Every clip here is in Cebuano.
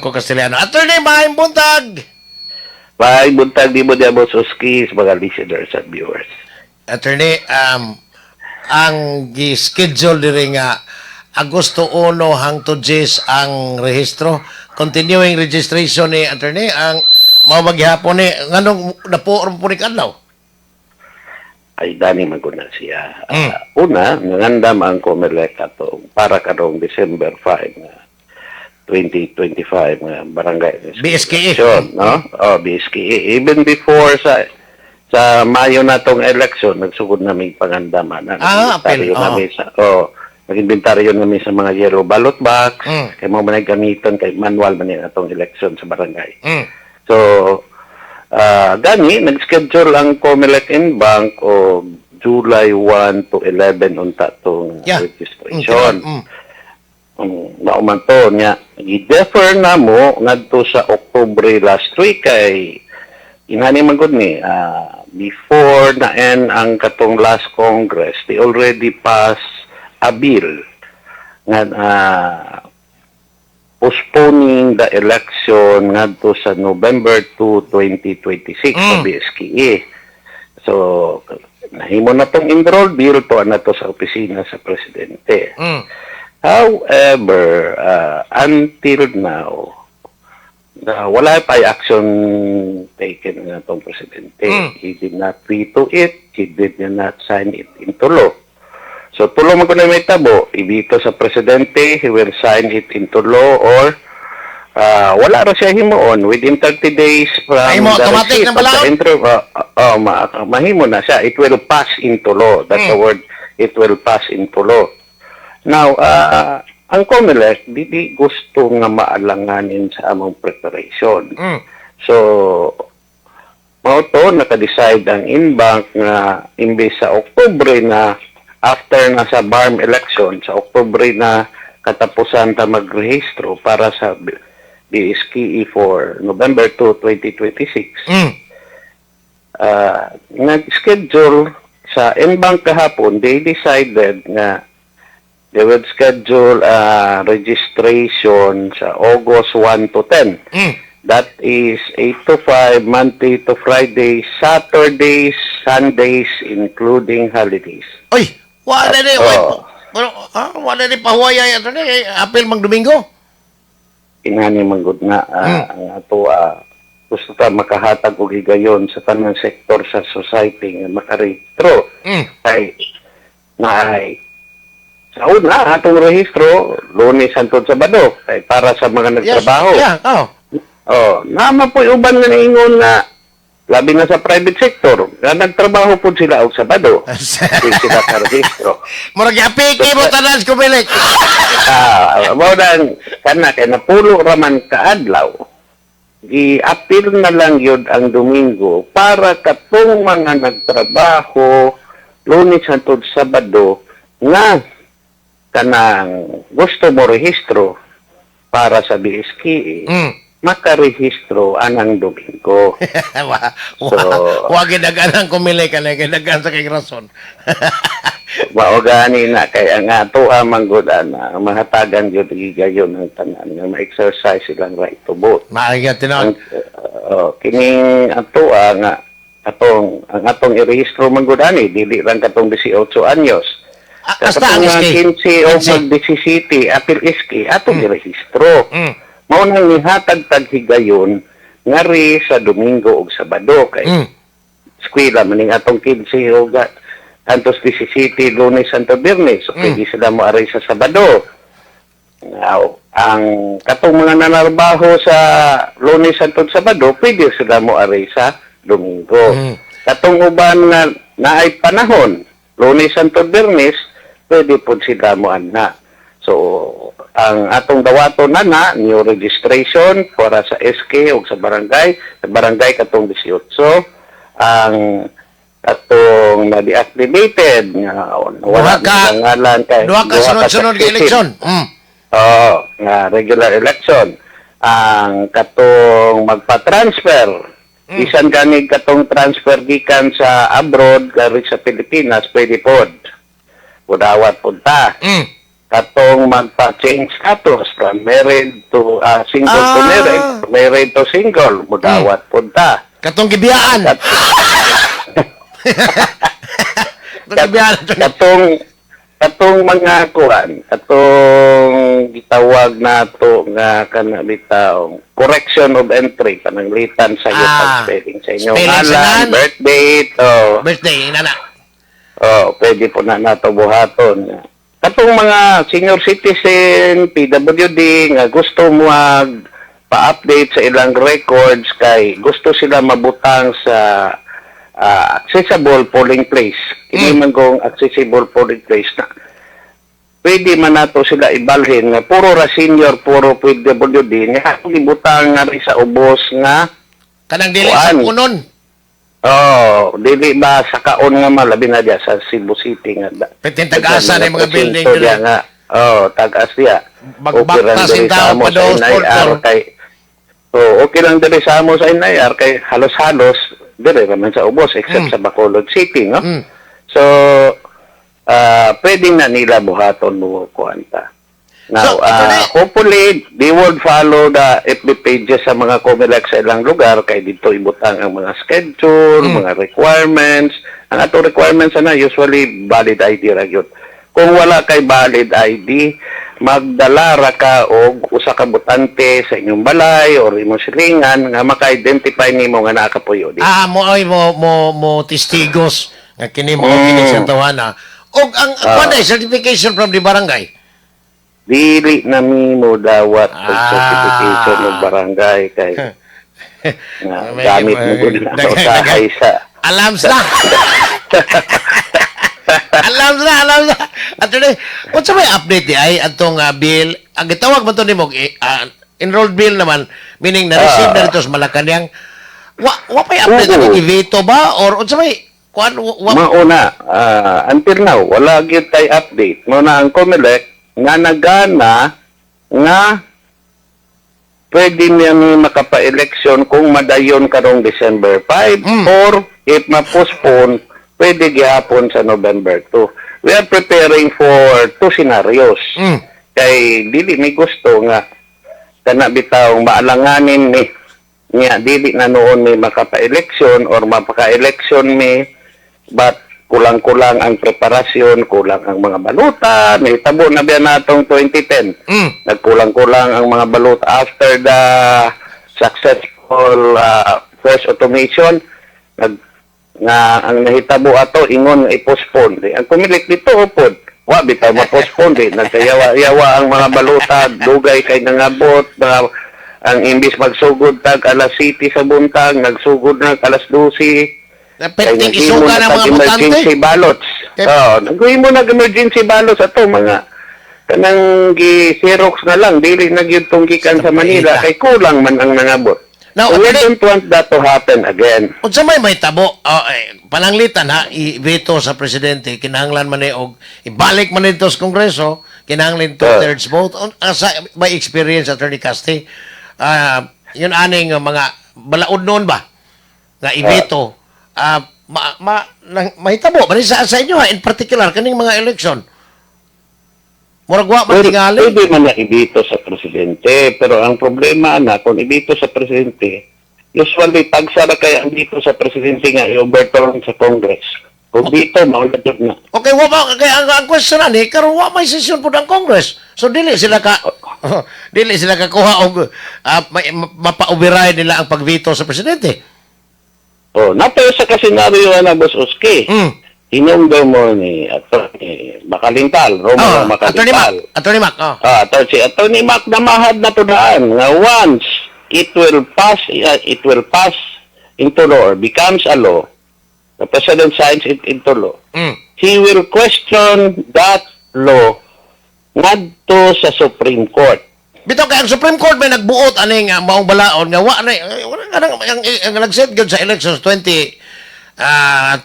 Ko Castellano. Attorney, maayong buntag! Maayong buntag nimo diha, Boss Oski, sa mga listeners and viewers. Attorney, ang gi-schedule diri nga Agosto 1 hangtod 10 ang rehistro. Continuing registration ni attorney, ang mao maghapon ni nganong napuor po ni kadlaw? Ay, dani man gud na siya. Una, nangandam ang COMELEC ato para karong December 5 nga 2025 nga barangay BSKE. election, no? Oh, BSKE. Even before sa Mayo na tong election, nagsugod na may pangandaman. Ah, apil, Nag-inventaryo oo. namin sa, oh, nag-inventaryo namin sa mga yellow ballot box. Kay mao man ay gamiton kay manual man ni atong election sa barangay. So, gani, nag-schedule ang COMELEC en banc o July 1 to 11 unta tong registration. Mao man to niya. I-defer na mo ngadto sa October last week kay inani man gud ni before na end ang katong last Congress, they already passed a bill nga postponing the election ngadto sa November 2, 2026 sa BSKE. So, nahimo na tong enroll bill to na to sa opisina sa presidente. However, until now, wala pa action taken nga tong presidente. He did not veto it, he did not sign it into law. So, tulo man kuno may tabo, i-veto sa presidente, he will sign it into law or wala ra siya himuon within 30 days from Mahimo, the automatic receipt na of the balaod? intro, mahimo na siya. It will pass into law. That's the word. It will pass into law. Now, ang COMELEC, dili gusto nga maalanganin sa among preparation. So, mao to, naka-decide ang en banc nga imbes sa Oktubre na after na sa BARMM election, sa Oktubre na katapusan ta magrehistro para sa BSKE for November 2, 2026. Nag-schedule sa en banc kahapon, they decided nga they would schedule registration sa August 1 to 10. That is 8 to 5, Monday to Friday, Saturdays, Sundays, including holidays. Oy, wala ni, Oh. oy, pero, wala ni pahuwaya, attorney, eh, apil mang Domingo. Ingani man gud nga ang ato gusto ta makahatag og higayon sa tanang sektor sa society nga makarehistro. Kay naay sa una atong rehistro Lunes hangtod Sabado kay para sa mga nagtrabaho. Yeah, oh. Oh, naman po uban nga niingon nga labi na sa private sector nga nagtrabaho po sila og Sabado. Di sila karehistro. Murag apiki mo tanan sa COMELEC. Mao nang kana kay napulo raman kaadlaw. Gi-apil na lang yun ang Domingo para katong mga nagtrabaho Lunes hangtod Sabado nga kanang gusto mo rehistro para sa BSKE, makarehistro anang Domingo. Wa, wa gidagan ang COMELEC kanay gidagan sa kay rason. Mao gani na kay ang ato amang gud ana mahatagan gyud gigayon ang tanan nga ma-exercise silang right to vote. Maayo Ang tinuod. Kining ato nga atong ang atong irehistro man gud ani dili lang katong 18 anyos. Hasta ang Katong mga SK. 15 o 15. mag 17 apil SK atong irehistro. Mao nang nihatag tag higayon ngari sa Domingo ug Sabado kay eskwela maning atong 15 og antos 17 Lunes hangtod Biyernes. So, pwede sila mo aray sa Sabado. Now, ang katong mga nanarbaho sa Lunes hangtod Sabado, pwede sila mo aray sa Domingo. Katong uban nga naay panahon, Lunes hangtod Biyernes, pwede po sila mo anha. So, ang atong dawato na na, new registration para sa SK o sa barangay katong 18, ang katong na-deactivated nga wala Duha nilang ngalan kay Duha ka duha sunod-sunod nga successive. eleksyon. Oo, nga regular election. Ang katong magpa-transfer, bisan gani katong transfer gikan sa abroad kari sa Pilipinas, pwede pod. Mudawat pod ta. Katong magpa-change status from married to single to married, married to single, mudawat pud ta. Katong gibiyaan. Katong gibiyaan, attorney. Katong mga kuan, katong gitawag nato nga kana bitaw correction of entry, pananglitan sa iyo pag-spelling sa inyong Spelling sa ngalan, ngalan. Birth date, oh. Birthday, inana. Oh, pwede po na nato buhaton. Katong mga senior citizen, PWD nga gusto mag pa-update sa ilang records kay gusto sila mabutang sa accessible polling place. Kini man kung accessible polling place na pwede man nato sila ibalhin nga puro ra senior, puro PWD nga atong ibutang nga ri sa ubos nga Kanang dili sa Kuan. punon. Oh, dili ba sa kaon nga malabi na diya sa Cebu City nga da. Pitin tag-asa na yung mga building presinto dili. diya nga. Oh, tag-as diya. Bagbak Okay lang ta diri sin sa tao amo pa sa daw NIR sponsor. kay. Oh, okay lang diri sa amo sa NIR kay halos-halos diri raman sa ubos except sa Bacolod City, no? So, pwede na nila buhaton mo kuan ta. Now, So, attorney- hopefully, they would follow the FB pages sa mga COMELEC sa ilang lugar kay dito ibutang ang mga schedule, mga requirements. Ang ato requirements ana usually valid ID ra gyud. Kung wala kay valid ID, magdala ra ka og usa ka botante sa inyong balay or imong silingan nga maka-identify nimo nga naa ka puyo di. Ah, mo ay mo mo mo testigos nga kini mo kini siyang tawana. Og ang kuan ay certification from the barangay. Dili na mi mo dawat og certification ng barangay kay nga gamit mo gud na usahay sa Alams na. Alams na, alams na. Attorney, unsa may update di ay atong bill? Ang gitawag man to nimo enrolled bill naman, meaning na-receive na dito sa Malacanang. Wa pay update Oo. ang i-veto ba or unsa may kuan wa, Mauna, until now, wala gyud tay update. Mauna ang COMELEC nga nagana nga pwede niya ni makapa-eleksyon kung madayon karong December 5 or if ma-postpone, pwede gihapon sa November 2. We are preparing for two scenarios. Kay dili mi gusto nga kana bitaw maalanganin ni niya dili na noon may makapa-eleksyon or mapaka-eleksyon mi but kulang-kulang ang preparasyon, kulang ang mga baluta, nahitabo na biya natong 2010. Nagkulang-kulang ang mga baluta after the successful first automation, nga ang nahitabo ato ingon nga i-postpone. Di, ang COMELEC dito upod, wa bitaw ma-postpone di nagkayawa-yawa ang mga baluta, dugay kay nangabot, mga, ang imbis magsugod tag alas 7 sa buntag, nagsugod na alas 12. Perting Kay isuga naghimo ng na mga tag botante. emergency ballots. Oh, naghimo nag emergency ballots ato mga kanang gi-Xerox na lang dili na gyud tong gikan sa Manila kay kulang man ang nangabot. Now, So we attorney- don't want that to happen again. Unsa may mahitabo, eh, pananglitan ha, i-veto sa presidente, kinahanglan man ni og ibalik man nito sa Kongreso, kinahanglan two-thirds vote. Sa may experience, Attorney Casti, yun aning mga balaod noon ba nga i-veto, mahitabo ba ni sa inyo ha, in particular kaning mga election? Murag wa man Well, tingali. pwede man na ibito sa presidente, pero ang problema na kung ibito sa presidente, usually tagsa ra kay ang dito sa presidente nga i-overturn sa Congress. Kung dito, maulad yun na. Okay, wa ba kay ang question ani karon wa may session pud ang Congress. So dili sila ka kuha og mapa-override nila ang pagveto sa presidente. Oh, nato sa kasenaryo na Boss Oski. Hinumdum mo ni Atty. Makalintal, Romulo Oh, Attorney Mac, Makalintal. Attorney Mac, oh. Ah, si Attorney Mac namahad na tudaan nga once it will pass into law or becomes a law, the president signs it into law. He will question that law ngadto sa Supreme Court. Bitaw kay ang Supreme Court may nagbuot aning maong balaod nga wa na eh, wala nga nang ang nag-set gyud sa elections 20 25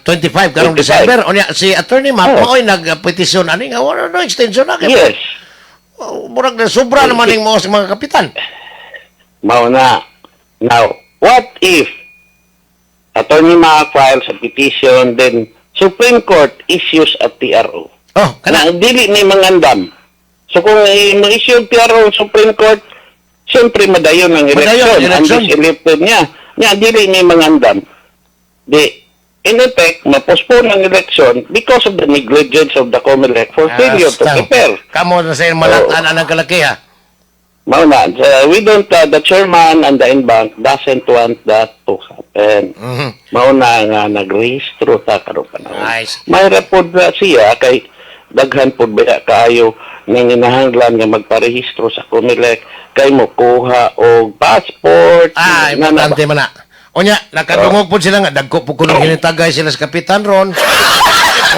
karong 25. December. Unya si Attorney Mac mao'y nagpetisyon ani nga wala no extension na kay Oh, murag na sobra naman ning mga sa mga kapitan. Mao na. Now, what if Attorney Mac files a petition, then Supreme Court issues a TRO? Oh, kana Na dili ni mangandam. So kung ma-issue og TRO ang Supreme Court, siyempre madayon ang Madayon election. ang election. Ang elected niya. Nya dili ni mangandam. Di in effect, ma-postpone ang election because of the negligence of the COMELEC for failure to Astang. prepare. Kamo na sa malatan ang kalaki ha. Mao na, we don't, the chairman and the en banc doesn't want that to happen. Mao na nga nagrehistro ta karon panahon. Nice. Mayra pod na siya kay daghan pod ba kaayo nang inahanglan nga magparehistro sa COMELEC kay mo kuha og passport. Ah, na- na- importante man na. Unya, nakadungog po sila nga dagko po kuno hinitagay sila sa Kapitan ron.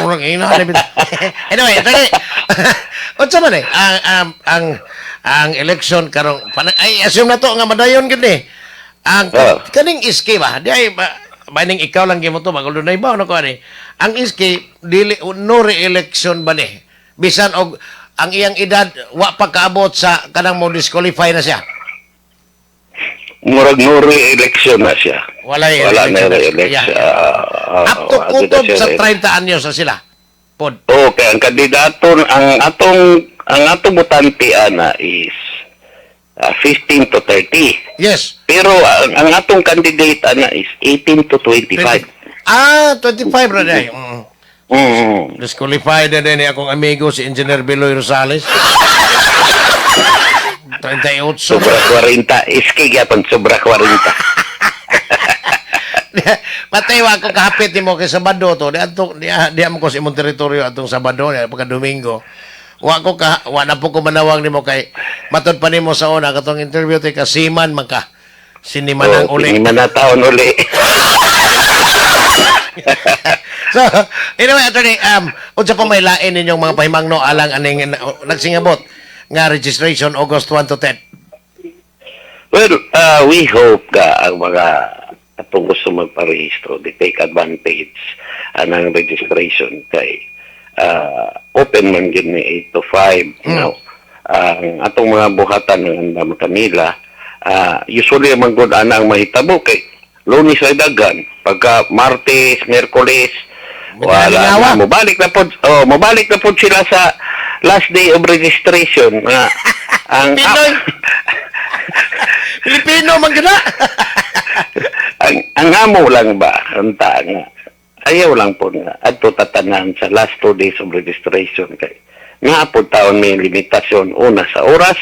Murag ina. Anyway, attorney. Unsa man eh ang election karong ay assume na to nga madayon gid ni. Ang kaning SK ba? Di ay ba, baning ikaw lang gimo to bago dunay ba no ko ani. Ang SK dili no re-election ba ni? Bisan og ang iyang edad wa pa kaabot sa kanang mo disqualify na siya. Murag no re-election na siya. Wala Wala na re-election. re-election. Yeah. Up to Ah, kutob na siya sa re- 30 anyos na sila. Pod. Okay, ang kandidato ang atong botante ana is 15 to 30. Yes. Pero ang atong candidate ana is 18 to 25. Ah, 25 ra day. Disqualified na din akong amigo si Engineer Beloy Rosales. 38. Sobra 40. Iski gyapon sobra 40. Patay wa ko kahapit nimo kay Sabado to. Di adto di, di mo ko sa imong teritoryo atong Sabado ni pagka Domingo. Wa ko ka wa na po ko manawag nimo kay matod pa nimo sa una katong interview tay kasiman man ka. Sinimanang Oh, uli. Lima na taon uli. So, anyway, attorney, unsa pa may lain ninyong mga pahimangno alang aning nagsingabot nga registration August 1 to 10? Well, we hope ka ang mga atong gusto magparehistro, they take advantage anang registration kay open man gyud ni 8 to 5. Ang atong mga buhatan ng andam kanila, usually man gud ana ang mahitabo kay Lunes ay daghan, pagka Martes, Miyerkules, wala Malingawa. na. Mobalik na pod, oh, mobalik na pod sila sa last day of registration nga ang Pinoy. Pilipino man gina. Ang amo lang ba ang ta nga ayaw lang po nga adto tatanan sa last 2 days of registration kay nga po taon may limitasyon, una sa oras,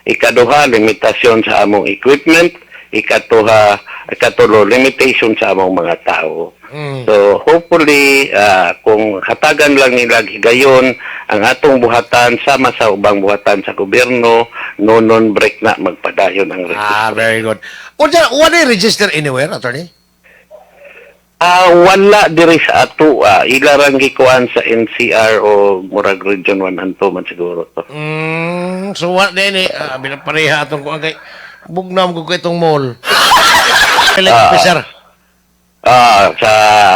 ikaduha, limitasyon sa among equipment, ikatuha ikatulo, limitation sa among mga tao. So hopefully, kung hatagan lang nila higayon ang atong buhatan sama sa ubang buhatan sa gobyerno, no non break na magpadayon ang Ah, very good. Unsa wala register anywhere, attorney? Ah, wala diri sa ato. Ila rang gikuan sa NCR o murag Region 1 anto man siguro to. So what din eh, pareha atong kuan kay bugnam ko kay itong mall. Elect officer. Ah, sa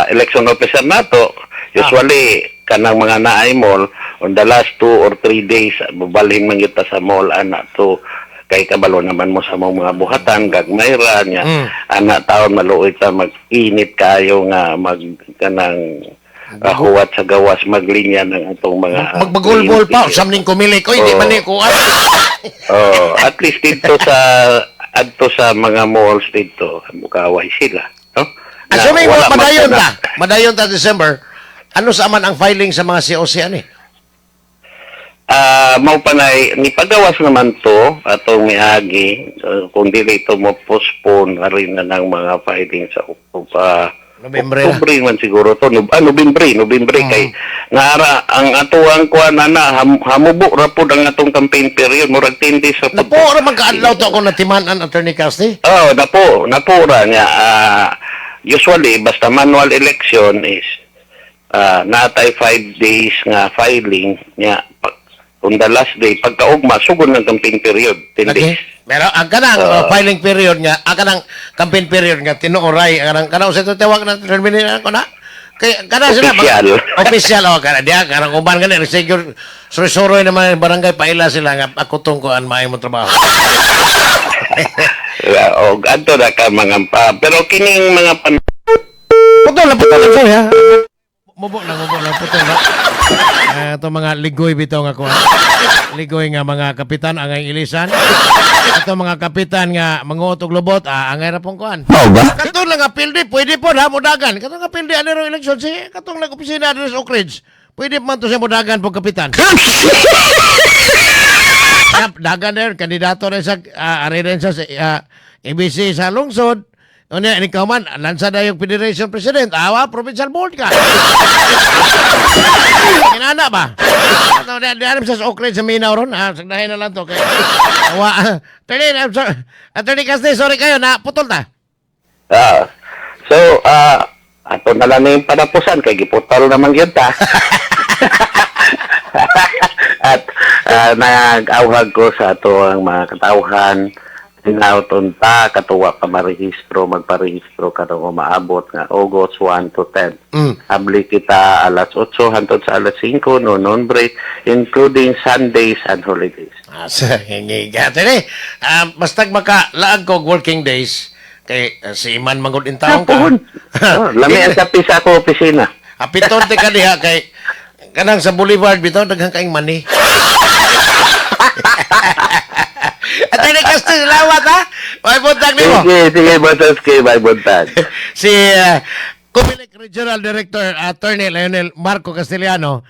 election officer nato, usually kanang mga naay mall on the last 2 or 3 days bubalhin man gyud ta sa mall ana to kay kabalo naman mo sa mga buhatan gagmay ra niya. Ana taon maluoy ta, mag-init kayo nga mag kanang huwat sa gawas maglinya ng atong mga Magbagulbol pa, kliyente. samning kumilik. Oy, di man ni kuan. Oh, at least dito sa adto sa mga malls dito, mukaway sila, no? Na Assuming wala madayon ta, magtanap. madayon ta December, ano sa man ang filing sa mga COC ani? Ah, mao pa na ni pagawas naman to atong miagi. So, kung dili ito mo postpone rin na ng mga filing sa Nobyembre na. Oktubre man siguro to. No, Nobyembre, Nobyembre kay naara ang atuang kuan na hamubo ra pud ang atong campaign period, murag 10 days ra pud. Napo ra man kaadlaw to ako natiman-an, Attorney Casti. Oh, napo, napo ra niya. Usually basta manual election is natay 5 days nga filing niya. On the last day pagkaugma sugod ng campaign period, 10 Okay. days. Pero ang kanang filing period nga, ang kanang campaign period nga tinuoray, ang kanang kanang sa tawag na terminate ako na. Kay kana sila Official. Official oh kana diya kanang uban gani siguro suroy naman ang barangay paila sila nga ako tong kuan maayo mo trabaho. Og adto na ka mga pa pero kining mga pan Putol na putol, sorry ha. Mubo lang, mubo lang. Putol ba? Ah, ito mga ligoy bitaw nga kuha. Ligoy nga mga kapitan, angay ilisan. Ito mga kapitan nga manguot og lubot, angay ra pong kuan. Mao ba? Katong lang nga pildi, pwede po na mudagan. Katong nga pildi, ano rin eleksyon, si katong lang opisina address Oak Ridge. Pwede man to siya mudagan po, kapitan. Yap, dagan na yun, kandidato rin sa, ari rin sa ABC sa lungsod. Unya, ikaw man, lansa na yung federation president. Awa, provincial board ka. Kinana ba? Ano, di alam sa Oak Ridge sa Minaw ron. Sagdahin na lang to. Kay, awa, attorney, I'm sorry. Attorney Castile, sorry kayo, na putol ta. So, ato na lang na yung panapusan kay giputol naman yun ta. At nag-awhag ko sa ato ang mga katawhan, hinauton ta katuwa pa marehistro, magparehistro karong umaabot nga August 1 to 10. Abli kita alas 8 hantod sa alas 5, no non break, including Sundays and holidays. Sa hingi ka. Attorney, bastag maka laag kog working days, kay si Iman mangod in taong ka. Hapon. Oh, lami ang kape sa ako opisina. Apiton te ka diha kay kanang sa Boulevard bitaw daghang kaing mani. Attorney Castro, salamat ha. May buntag nimo. Sige, sige, Boss K, bye, buntag. Si Comelec Regional Director Attorney Lionel Marco Castellano.